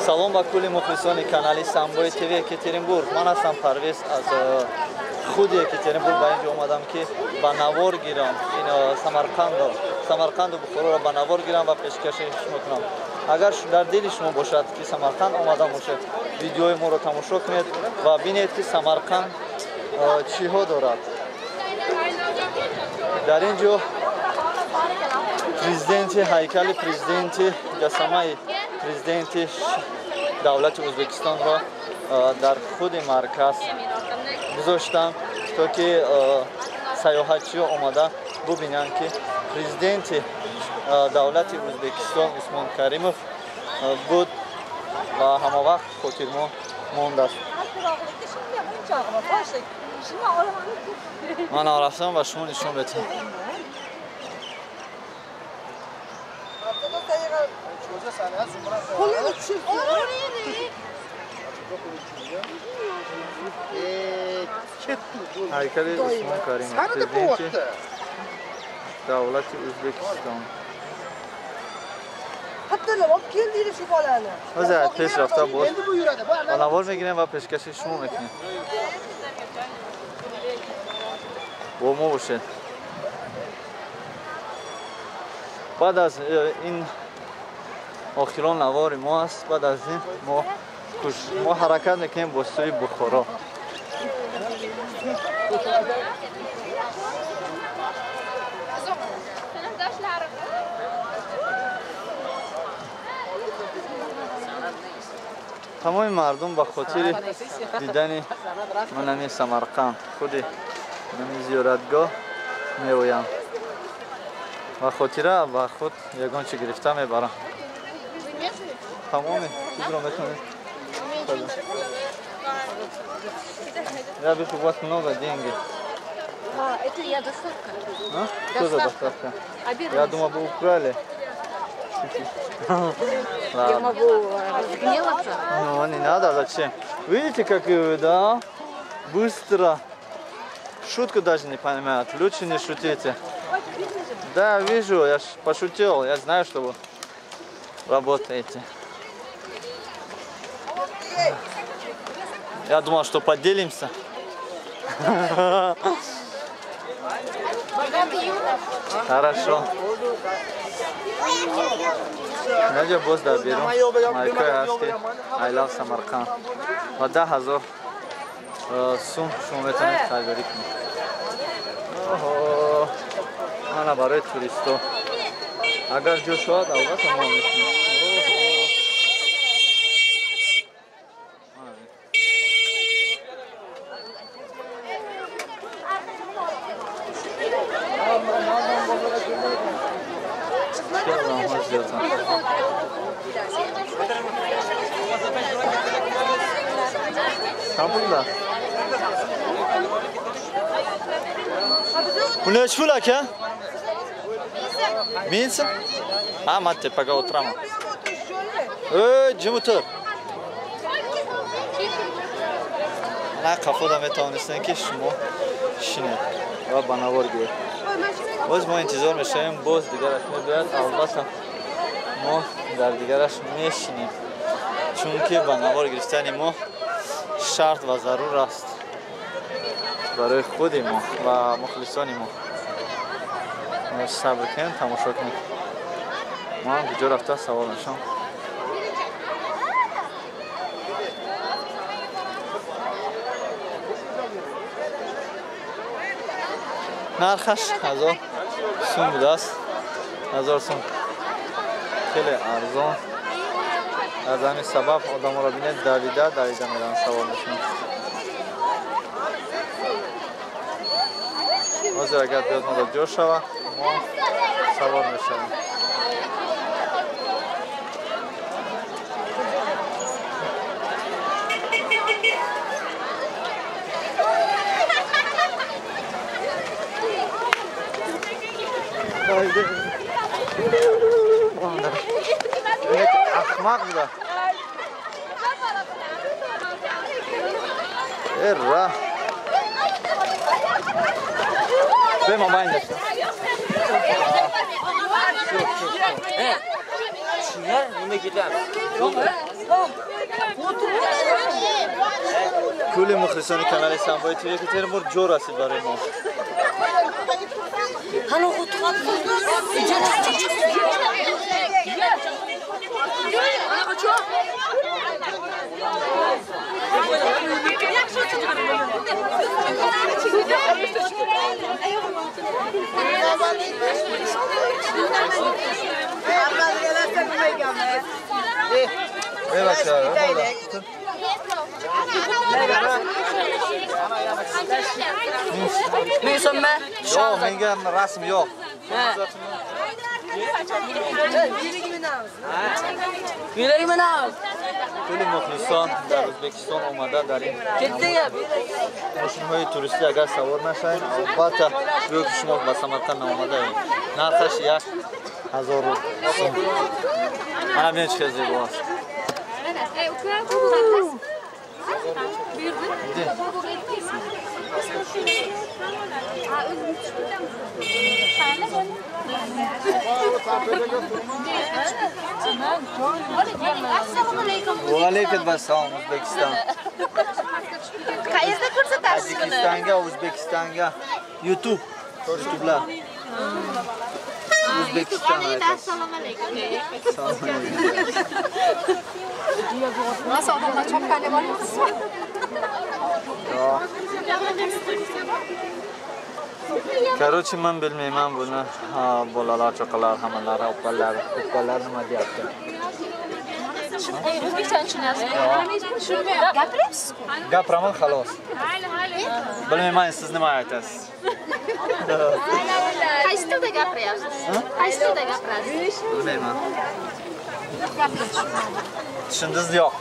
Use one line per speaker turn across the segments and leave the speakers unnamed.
Салом ба кулли мухлисони канали Самбои ТВ Екатеринбург. Ман ҳастам Парвез, аз худи Екатеринбург ба инҷо омадам, ки ба навор гирам ин Самарқанду Бухороро ба навор гирам ва пешкаши шумо кунам. Агар дар дили шумо бошад, ки Самарқанд омада бошед, видеои моро тамошо кунед ва бинед, ки Самарқанд чиҳо дорад. Дар ин ҷо президенти, ҳайкали президенти, ҷасамаи президенти давлати Ӯзбекистонро дар худи марказ гузоштам, то ки сайёҳатчиҳо омада бубинанд, ки президенти давлати Ӯзбекистон Усмон Каримов буд ва ҳамавақт хотирмо мондааст. Ман рафтам ва шумо нишон медиҳам. Ҳайкали Усмон Каримов, президенти давлати Ӯзбекистон. Ҳозир пеш рафта боз ба навор мегирем ва пешкаши шумо мекунем. Бо мо бошед. Баъд аз ин охирон навори мо аст. Баъд аз ин мо ҳаракат мекунем бо сӯи Бухоро. Тамоми мардум ба хотири дидани манами Самарқанд, худи манами зиёратгоҳ меоянд ва хотира ба худ ягон чи гирифта мебаранд. Тамоми чизро метавонед. Я вижу, у вас много денег.
А, это я доставка.
А? Что за доставка? Я думал, вы украли.
Я могу разгневаться.
Ну, не надо, зачем? Видите, как вы, да? Быстро. Шутку даже не понимают. Лучше не шутите. Да, вижу, я пошутил. Я знаю, что вы работаете. Я думал, что поделимся. Хорошо. Наҷа боз дар берун майкое ҳаст, ки I love Самарқанд, ва 10 000 сум шумо метавонед харидорӣ кунед. Оҳо, мана барои туристо. Агар ҷо шавад, албатта мо мекунем. Оҳо. Чӣ одамҳо зиёданд. Чанд пул да? Bu nechi pul, aka? 1000 so'm? Ha, man tepaga o'tiraman. Ey, jim o'tir. Mana қафода метавонистем, ки шумо шинед ва ба навор гиред. Боз мо интизор мешавем, боз дигараш мебиёяд, албатта мо дар дигараш мешинем, чунки ба навор гирифтани мо шарт ва зарур аст барои худи мо ва мухлисони мо. Сабр кунем, тамошо кунем. Мо ҳам куҷо рафта савор мешавам. Нархаш 1000 сум будааст. 1000 сум хеле арзон. Аз ҳамин сабаб одаморо бинед, давида давида мераванд, савор мешаванд. Ҳозир агар биёд, моро ҷо шава, мо савор мешавем. Ахмақ буда. Эра. Бема майна.
Чиya nima ketamiz?
Кулли мухлисони канали Самбои ТВ Екатеринбург ҷо расид барои мо. Yo'q, menga rasm yo'q. Кулли мухлисон дар Ӯзбекистон омада дар ин мошинҳои туристӣ агар савор нашавед, албатта гӯё ки шумо ба Самарқанд наомадаед. Нархаш 1000 сум. Ана бинед чӣ хел зебо аст. Va alaykum assalom, O'zbekiston.
Qayerda ko'rsatasiz buni?
Tojikistonga, O'zbekistonga YouTube, YouTube'lar. O'zbekiston.
Assalomu alaykum.
Assalomu alaykum.
Nasıl odamlar chopkani bormisizmi?
Yo'q. Короче, men bilmayman buni. Bolalar, chaqalar, hammalari, opalar, opalar nima deyapti?
O'zbekchani tushunasizmi?
Gapiryapsiz-ku.
Gapiraman xolos. Bilmayman siz nima aytasiz.
Qaysi tilda gapiryapsiz? Qaysi tilda gapirasiz?
Bilmayman. Tushundingiz yo'q.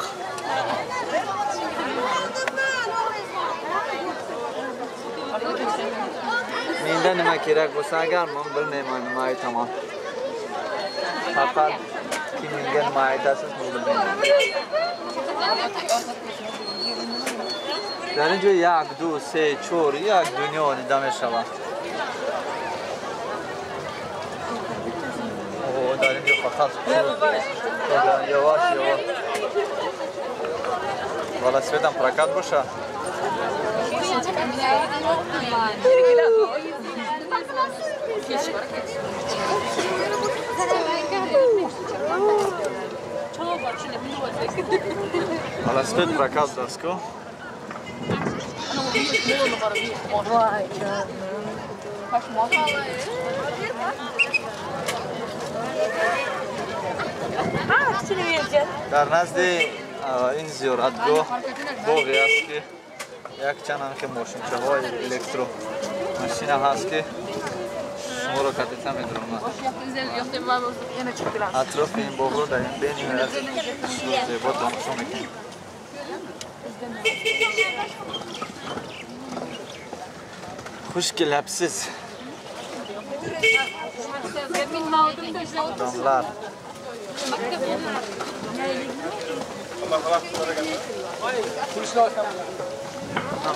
Menda nima kerak bo'lsa agar men bilmayman nima aytaman. Faqat kim menga nima aytasiz, men bilmayman. Дар инҷо 1, 2, 3, 4 як дунё дида мешавад. О, дар инҷо фақат яваш яваш. Велосипедам прокат боша. Велосипед прокат дастку. Дар назди ин зиёратгоҳ боғе аст ки якчанд ҳам ки мошинчаҳои электромашина ҳаст ки шуморо катита медиронад. Атрофи ин боғро дар ин бениҳоят зебо тамошо мекунем. Хуш келапсиз. Odamlar.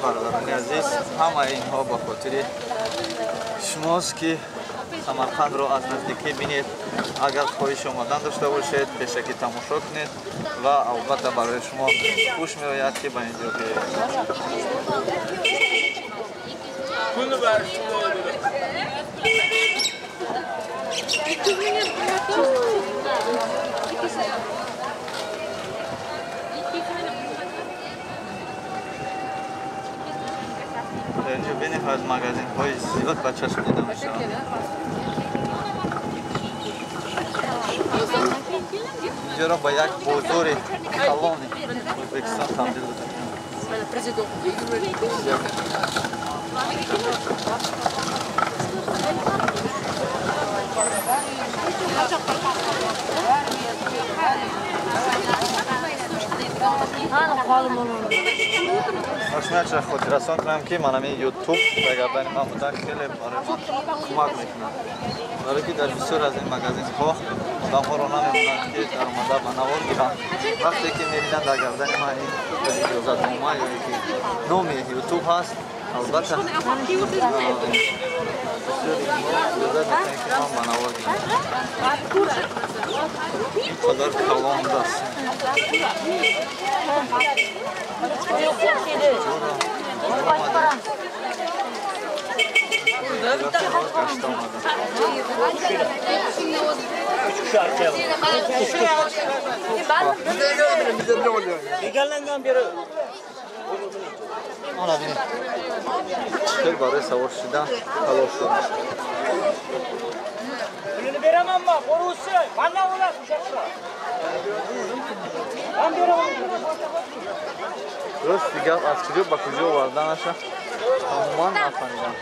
Бародарони азиз, ҳамаи инҳо ба хотири шумост ки Самарқандро аз наздикӣ бинед. Агар хоҳиш омадан дошта бошед, пешакӣ тамошо кунед ва албатта барои шумо хуш меояд ки ба ин ҷо биёед. Дар инҷо бениҳоят магазинҳои зиёд ба чашм дида мешаванд. Инҷоро ба як бозори калони Ӯзбекистон табдил доданд. Шумо хотиррасон кунам ки ман ҳамин YouTube ба гардани ман будан хеле барои ман кӯмак мекунад. Барои ки дар бисёр аз ин магазинҳо одамҳоро намемонанд ки даромада ба навор гиранд. Вақте ки мебинанд дар гардани ман ин иҷозатнома ё ки номи YouTube ҳаст, Албатта, бисёри мо иҷозат медиҳем, ки ман ба навор гирам. Ин қадар калон даст. Гашта омадам. Ана бинед, хел барои савор шудан талош дорам.
Pulini beramanmi? Qo'ruvchi, mandan olasiz o'sha. Man beraman.
Рости гап, аз куҷо ба куҷо оварданаша тамоман нафаҳмидам.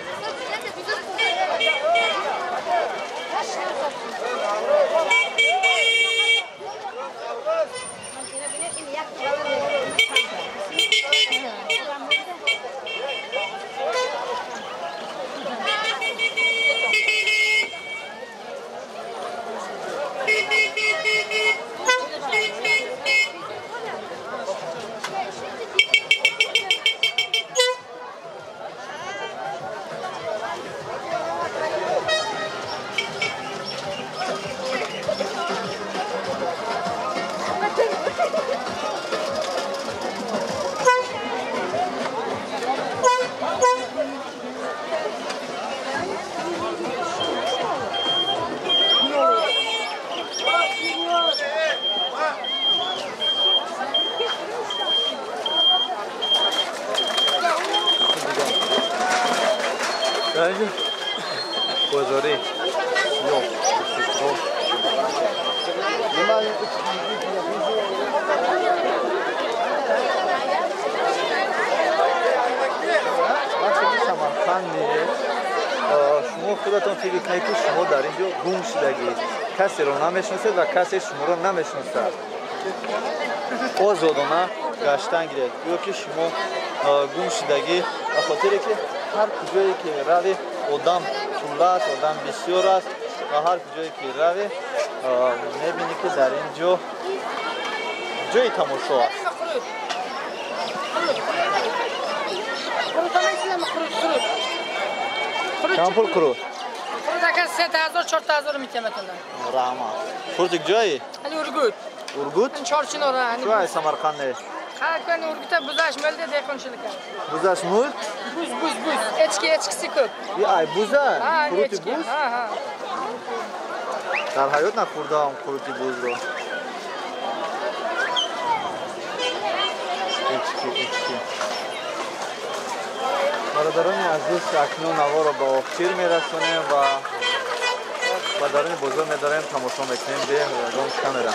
Бозори сиёҳ фикро. Вақте ки Самарқанд меред, шумо худатон фикр кунед, ки шумо дар ин ҷо гум шудагӣ, касеро намешиносед ва касе шуморо намешиносад. Озодона гаштан гиред, ё ки шумо гум шудагӣ, ба хотире ки ҳар куҷое ки равӣ, одам тӯла аст, одам бисёр аст ва ҳар куҷое ки равӣ, мебинӣ, ки дар ин ҷо ҷои тамошо аст. Чанд пул қурут?
Qurut aka, 3000, 4000 mitamatunda.
Раҳмат. Қурути куҷои?
Hali Urgut.
Ургут?
Chorchinor.
Чӯай Самарқанд нест?
Har kuni Urgutda buzash mo'lda dehqonchilik.
Buzash mo'l?
Buz, buz, buz. Echki, echkisi ko'p.
Ай, буза?
Ha,
Қурути
echki.
буз?
Ha.
Дар ҳаёт нахӯрдаам қурути бузро. Эчки, эчки. Бародарони азиз, акнун наворо ба охир мерасонем ва ба даруни бозор медорем, тамошо мекунем бе ягон камера.